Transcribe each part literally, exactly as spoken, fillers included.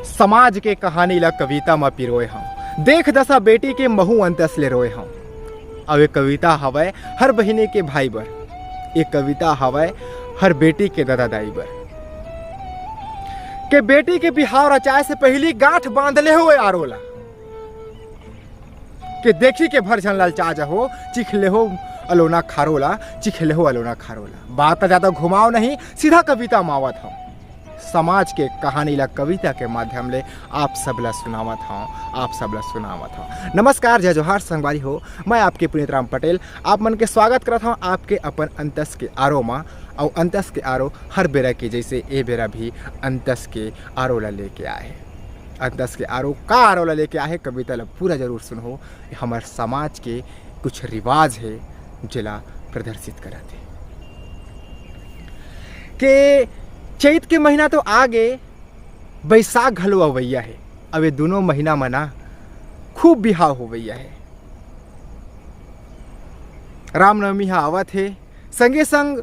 समाज के कहानी ला कविता म पिरोए हंव। देख दसा बेटी के महू अंतस ले रोए हंव। अउ ये कविता हवय हर बहिनी के भाई बर। ये कविता हवय हर बेटी के ददा दाई बर। के बेटी के बिहाव रचाए से पहिली गांठ बांध ले हो आरो ला। के देखी के भर झन ललचा जहो, चिख ले हो अलोना खारो ला, चिख ले हो अलोना खारो ला। बात ज्यादा घुमाव नहीं, सीधा कविता म आवत हंव। समाज के कहानी ला कविता के माध्यम ले आप सब ला सुनावत हंव, आप सब ला सुनावत हंव। नमस्कार, जय जोहार संगवारी हो, मैं आपके पुनीत राम पटेल, आप मन के स्वागत करत हंव आपके अपन अंतस के आरो मा। अउ अंतस के आरो हर बेरा के जैसे ए बेरा भी अंतस के आरो ला लेके आए हे। अंतस के आरो का आरो ला लेके आए हे, कविता ला पूरा जरूर सुनहो। हमर समाज के कुछ रिवाज हे जेला प्रदर्शित करत हे। के चैत के महीना तो आ गे, बैसाख घलो अवइया हे। अब ये दोनों महीना म ना खूब बिहाव होवइया हे। रामनवमी ह आवत हे, संगे संग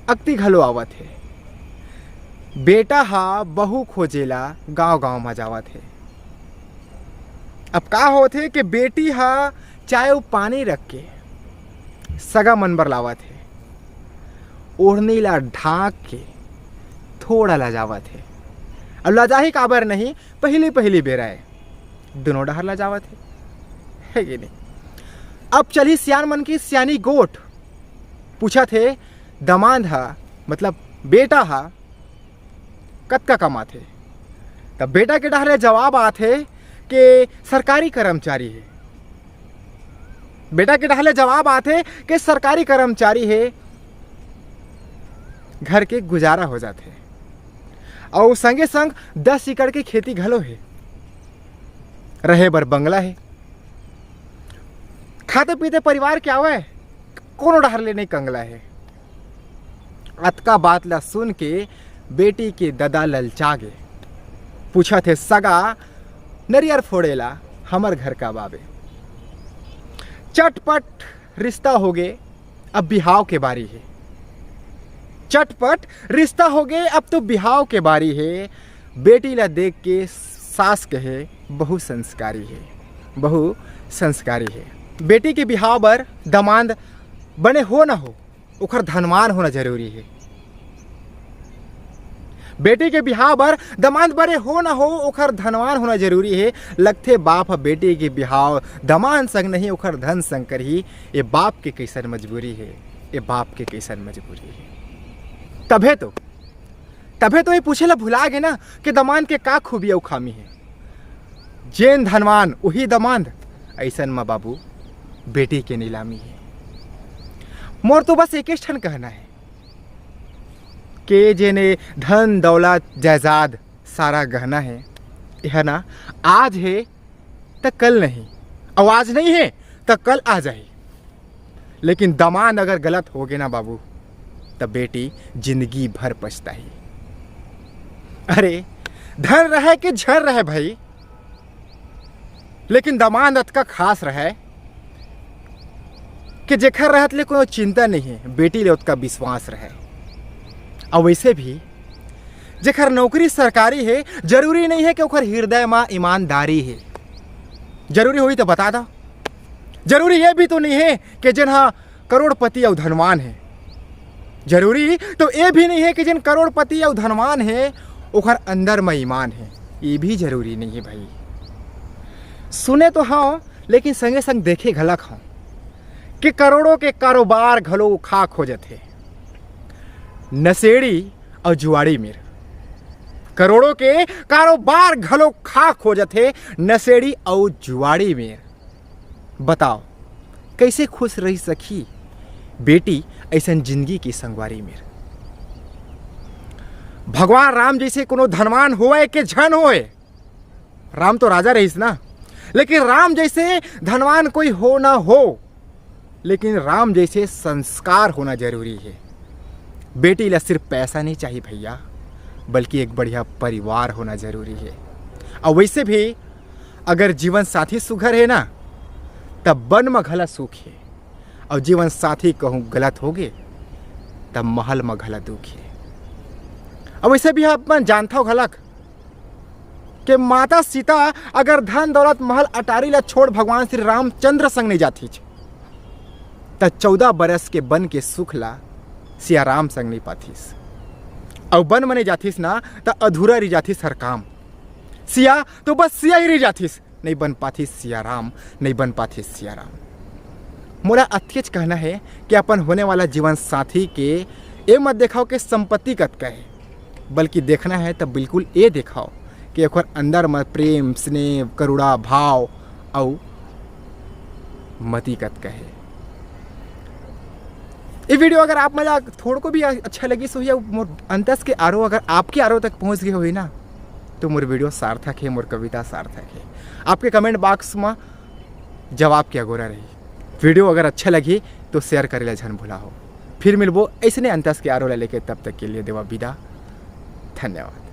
अक्ति घलो आवत हे। बेटा ह बहू खोजेला गांव गांव म जावत हे। अब का होथे कि बेटी ह चाय अउ पानी रख के सगा मन बर लावत हे, ओढ़नी ला ढांक के थोड़ा लजावत हे। अब लजाही काबर नहीं, पहली पहली बेरा ए, दोनों डहर लजावत हे, हे कि नहीं? अब चलही सियान मन की सियानी गोठ, पूछत हे दमांद ह, मतलब बेटा ह, कतका कमाथे? तब बेटा के डहर ले जवाब आथे के सरकारी कर्मचारी हे। बेटा के डहर ले जवाब आथे के सरकारी कर्मचारी हे, घर के गुजारा हो जाथे। अउ संगे संग दस एकड़ के खेती घलो हे, रहे बर बंगला हे, खाते पीते परिवार के आवय, कोनो डहर ले नहीं कंगला हे। अतका बात ला सुन के बेटी के ददा ललचा गे। पूछत हे, "सगा, नरियर फोड़े ला हमर घर का बाबे?" चटपट रिश्ता हो गे, अब बिहाव के बारी हे। चटपट रिश्ता हो गे, अब तो बिहाव के बारी हे। बेटी ला देख के सास कहे, "बहु संस्कारी हे, बहु संस्कारी हे।" बेटी के बिहाव बर दमांद बने हो ना हो, ओखर धनवान होना जरूरी हे। बेटी के बिहाव बर दमांद बने हो ना हो, ओखर धनवान होना जरूरी हे। लगथे बाप ह बेटी के बिहाव दमांद संग नहीं, ओखर धन संग करही। ए बाप के कइसन मजबूरी हे, ए बाप के कइसन मजबूरी हे। तभे तो, तभे तो ये पूछे ला भुला गे ना कि दमांद के का खूबी अउ खामी हे। जेन धनवान उही दमांद, अइसन म बाबू बेटी के नीलामी हे। मोर तो बस एकेच ठन कहना हे के जेन ए धन दौलत जायदाद सारा गहना हे, एह ना आज हे त कल नहीं, अउ आज नहीं हे त कल आ जाही। लेकिन दमांद अगर गलत हो गे ना बाबू, त बेटी जिंदगी भर पछताही। अरे, धन रहे के झन रहे भाई, लेकिन दमांद अतका खास रहे कि जेखर रहत ले कोनो चिंता नहीं हे, बेटी ले ओतका विश्वास रहे। अउ वैसे भी जेखर नौकरी सरकारी हे, जरूरी नहीं हे कि ओखर हृदय म ईमानदारी हे। जरूरी होही त बता दो। जरूरी ये भी तो नहीं हे कि जेन ह करोड़पति अउ धनवान हे। जरूरी तो ये भी नहीं हे कि जेन करोड़पति अउ धनवान हे, ओखर अंदर म ईमान हे। ये भी जरूरी नहीं हे भाई। सुने तो हंव, लेकिन संगे संग देखे घलक हंव कि करोड़ों के कारोबार घलो खाक हो जथे नशेड़ी अउ जुआड़ी मेर। करोड़ों के कारोबार घलो खाक हो जथे नशेड़ी अउ जुआड़ी मेर। बताओ, कइसे खुश रहि सकही बेटी अइसन जिंदगी के संगवारी मेर? भगवान राम जइसे कोनो धनवान होवय के झन होवय, राम तो राजा रहिस ना, लेकिन राम जइसे धनवान कोई हो ना हो, लेकिन राम जइसे संस्कार होना जरूरी हे। बेटी ला सिर्फ पैसा नहीं चाहिए भैया, बल्कि एक बढ़िया परिवार होना जरूरी हे। अउ वैसे भी अगर जीवन साथी सुघर हे ना, तब बन म घला सुख हे, अउ जीवन साथी कहूँ गलत होगे, तब महल म घला दुख हे। अउ वैसे भी आप मन जानथव घलक के माता सीता अगर धन दौलत महल अटारी ला छोड़ भगवान श्री रामचंद्र संग नहीं जाथिस, त चौदह बरस के बन के सुख ला सिया राम संग नहीं पाथिस। अउ बन म नहीं जाथिस ना, त अधूरा रह जाथिस हर काम। सिया तो बस सिया ही रह जाथिस, नहीं बन पाथिस सिया राम, नहीं बन पाथिस सिया राम। मोला अतकेच कहना है कि अपन होने वाला जीवन साथी के ए मत देखाव के संपत्ति कतका है, बल्कि देखना है त बिल्कुल ए देखाव कि ओकर अंदर म प्रेम, स्नेह, करुणा भाव अउ मति कतका है। ये वीडियो अगर आप मन ला थोड़को भी अच्छा लगिस होही, अउ मोर अंतस के आरो अगर आपके आरो तक पहुंच गए होही ना, तो मोर वीडियो सार्थक है, मोर कविता सार्थक है। आपके कमेंट बॉक्स में जवाब के अगोरा रही। वीडियो अगर अच्छा लगी तो शेयर करे ला झन भुलाहो। फिर मिलबो ऐसने अंतस के आरो ला लेके, तब तक के लिए देवा विदा। धन्यवाद।